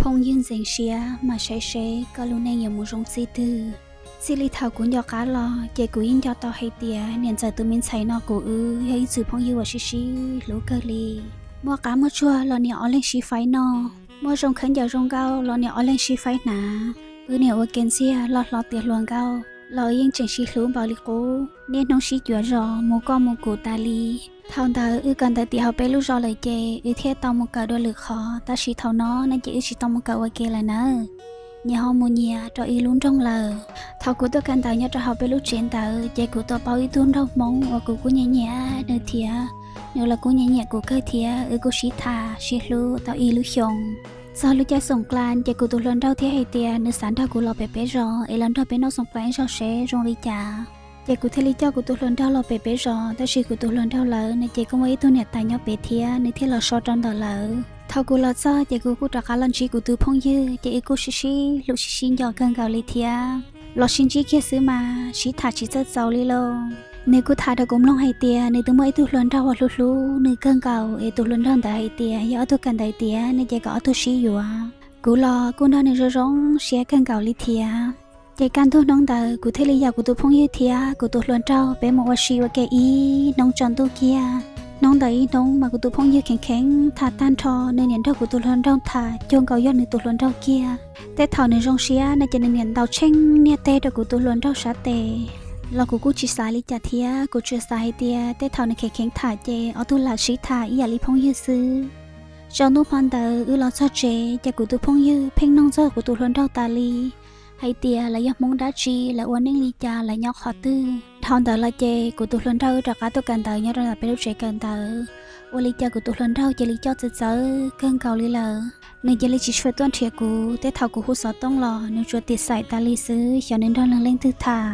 Phooj ywg ntxeev siab mas saib seb koj lub neej yuav mus zoo txij twg. Txij li thaum kuv nco qab los ces kuv yeej nco tau hais tias niam ntxawm tus me ntxhais no kuv wb yog ib txwm phooj ywg uas sib sib hlub kawg li. Muaj qab muaj tsuag los niam ob leeg sib faib noj, muaj zoo khaub ncaws zoo nkauj los niam ob leeg sib faib hnav. Wb niam ua ke ntxiag loj hlob tiav hluas nkauj los wb yeej tseem sib hlub npaum li qub, niaj hnub sib cuav zos mus koj mus kuv tas li. Thaum ntawd wb kawm ntawv tiav hauv peb lub zos lawm ces wb thiaj tau mus kawm dua lwm qhov, tab sis thaum no no ces wb tsis tau mus kawm ua ke lawm nawb. Nyias ho mus nyias rau ib lub nroog lawm. Thaum kuv tuaj kawm ntawv nyob rau hauv peb lub tsev ntawd ces kuv tau paub ib tug nraug Hmoob uas kuv kuj nyiam nyiam nws thiab. Nws los kuj nyiam nyiam kuv kawg thiab, wb kuj sib tham sib hlub tau ib lub xyoos. Txog lub caij xoom qla ces kuv tus hluas nraug thiaj hais tias nws xav nrog kuv los pem peb zos es los nrog peb noj xoom qla ib zaug seb zoo li cas. Ces kuv thiaj li coj kuv tus hluas nraug los pem peb zos, tab sis kuv tus hluas nraug lawv no ces kuj muaj ib tug niam tais nyob pem thiab, nws thiaj los so rau ntawm lawv. Thaum kuv los txog ces kuv kuj rov qab los ntsib kuv tus phooj ywg ces wb kuj sib sib hlub sib sib nco kawg nkaus li thiab. Los sib ntsib kiag xwb mas sib tham tsis txawj txaus li lauj. Nws kuj tham rau kuv mloog hais tias nws twb muaj ib tug hluas nraug uas hlub hlub nws kawg nkaus es tus hluas nraug ntawd hais tias yog ob tug kawm ntawv tiav no ces kom ob tug sib yuav. Kuv los kuj nrog nws zoo zoo siab kawg nkaus li thiab. Ces kaj ntug hnub ntawd kuv thiaj li yaum kuv tus phooj ywg thiab kuv tus hluas nraug peb mus ua si ua ke ib hnub tsaus ntuj kiag. Hnub ntawd ib hnub mas kuv tus phooj ywg kheev kheev tham tag nrho, nws niam nrog kuv tus hluas nraug tham cuag nkaus yog nws tus hluas nraug kiag. Tej thaum nws zoo siab no ces nws niam ntaus tsheej niag teg rau kuv tus hluas nraug sab tes. Los kuv kuj tsis xav li cas thiab, kuv tsuas xav hais tias tej thaum nws kheev kheev tham ces ob tug lam sib tham ib yam li phooj ywg xwb. Tsaus ntuj hmo ntawd wb los txog tsev ces kuv tus phooj ywg pheej nug txog kuv tus hluas nraug tas li, hais tias lawv yog Hmoob dab tsi, lawv ua neej li cas, lawv nyob qhov twg. Dhau ntawd los ces kuv tus hluas nraug wb rov qab tuaj kawm ntawv nyob rau ntawm peb lub tsev kawm ntawv. Ua li cas kuv tus hluas nraug cia li coj txawv txawv kawg nkaus li lawm. Nws cia li tsis tshua tuaj nrhiav kuv, tej thaum kuv hu xov tooj los nws tsuas tiv xaim tas li xwb, xyov nws nrog leej leej twg tham.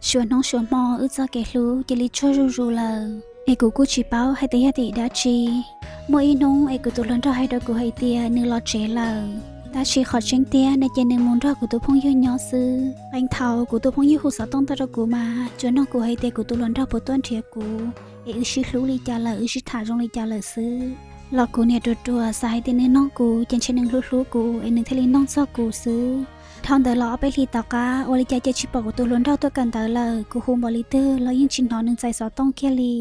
Suav hnub suav hmo wb txoj kev hlub cia li tsuag zuj zus lawm, es kuv kuj tsis paub hais tias yog tim dab tsi. Muaj ib hnub es kuv tus hluas nraug hais rau kuv hais tias nws los tsev lawm, tab sis qhov tseeb tiag no ces nws mus nrog kuv tus phooj ywg nyob xwb. Qee thaum kuv tus phooj ywg hu xov tooj tuaj rau kuv mas tsuas nug kuv hais tias kuv tus hluas nraug puas tuaj nrhiav kuv, es wb sib hlub li cas lawm, wb sib tham zoo li cas lawm xwb. Los kuv niam ruam ruam xav hais tias nws nug kuv ces ntshe nws hlub hlub kuv es nws thiaj li nug txog kuv xwb. Dhau ntawd los ob peb hlis tom qab ua li cas ces tsis pom kuv tus hluas nraug tuaj kawm ntawv lawm, kuv hu npaum li twg los yeej tsis hnov nws txais xov tooj kiag li.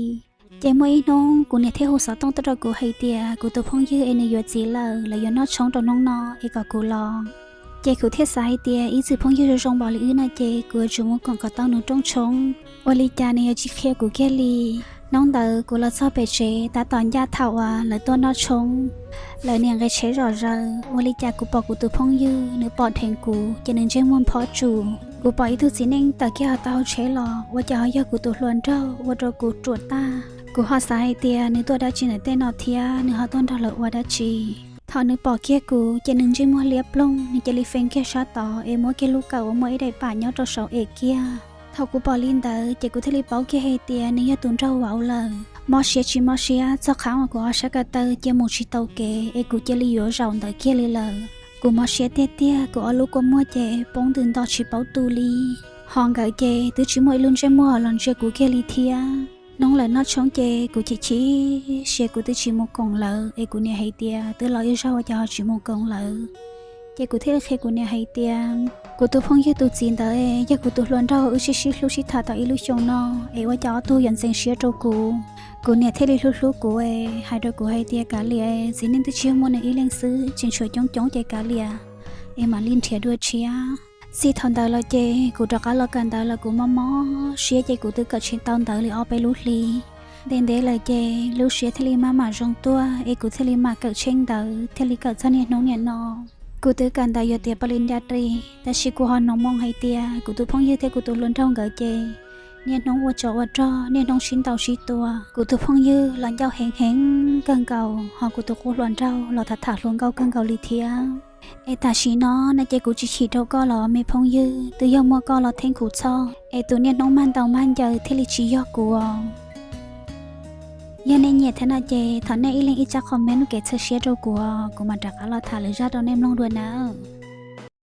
Ces muaj ib hnub kuv niam thiaj hu xov tooj tuaj rau kuv hais tias kuv tus phooj ywg es nws yuav txiv lawm, lawv yuav noj tshoob rau hnub no es kom kuv los. Ces kuv thiaj xav hais tias ib txwm phooj ywg zoo zoo npaum li wb no ces kuv yuav tsum mus koom kom tau nws rooj tshoob. Ua li cas nws yuav tsis qhia kuv kiag li. Hnub ntawd kuv los txog pem tsev tab tom ncaj thaum uas lawv tuaj noj tshoob, lawv niam nqis tsheb zom zaws, ua li cas kuv pom kuv tus phooj ywg nws pom dheev kuv ces nws ntsej muag nphob tsum. Kuv pom ib tug txiv neej tawm kiag hauv tau hauv tsheb los ua cas ho yog kuv tus hluas nraug, ua rau kuv ruam tag. Kuv ho xav hais tias nws tuaj dab tsi ntawm tej no thiab nws ho tuaj nrog lawv ua dab tsi. Thaum nws pom kiag kuv ces nws ntsej muag liab ploog, nws cia li feeb kiag sab tod es muab kiag lub kawm uas muaj ib daim pam nyob rau saum es kiag. Thaum kuv pom li ntawd ces kuv thiaj li paub kiag hais tias nws yog tus nraug vauv lawm. Mob siab tsis mob siab, txog qhov uas kuv ob sab ko taw cia mus tsis tau kev es kuv cia li yuav zaum ntawd kiag li lawm. Kuv mob siab tiag tiag, kuv ob lub kua muag ces poob ntws nto tsis paub tu li. Ho nkawd ces twb tsis muaj ib lub ntsej muag los ntsia kuv kiag li thiab. Hnub lawv noj tshoob ces kuv chim chim siab, kuv twb tsis mus koom lawv es kuv niam hais tias twb los ib zaug ua cas ho tsis mus koom lawv. Ces kuv thiaj li qhia kuv niam hais tias kuv tus phooj ywg tus txiv ntawd yog kuv tus hluas nraug, wb sib sib hlub sib tham tau ib lub xyoo no es ua cas ob tug yuav ntxeev siab rau kuv. Kuv niam thiaj li hlub hlub kuv es hais rau kuv hais tias kav liam, txiv neej twb tsis yog muaj nws ib leeg xwb, tseem tshuav coob coob ces kav liam es mam li nrhiav dua tshiab. Txij thaum ntawd los ces kuv rov qab los kawm ntawv los kuv mob mob siab ces kuv twb kawm tsis tau ntawv li ob peb lub hli. Ntev ntev lawm ces lub siab thiaj li maj mam zoo tuaj es kuv thiaj li mam kawm tsheej ntawv thiaj li kawm txog niaj hnub niam no. Kuv twb kawm ntawv yuav tiav paj li nca ri, tab sis kuv ho hnov moo hais tias kuv tus phooj ywg thiab kuv tus hluas nraug nkawd ces niaj hnub ua tsov ua rog, niaj hnub sib ntaus sib tua. Kuv tus phooj ywg los ncauj heev heev kawg nkaus, ho kuv tus qub hluas nraug los tham tham hluas nkauj kawg nkaus li thiab. Es tam sim no no ces kuv tsis chim rau koj los me phooj ywg, twb yog muaj koj los theej kuv txhoj, es tus niaj hnub mag ntaus mag ncaws thiaj li tsis yog kuv os. Yog nej nyiam thiab no ces thov nej ib leeg ib tsab comment lub kev txhawb siab rau kuv, kuv mam rov qab los tham lwm zaj rau nej mloog dua nawb.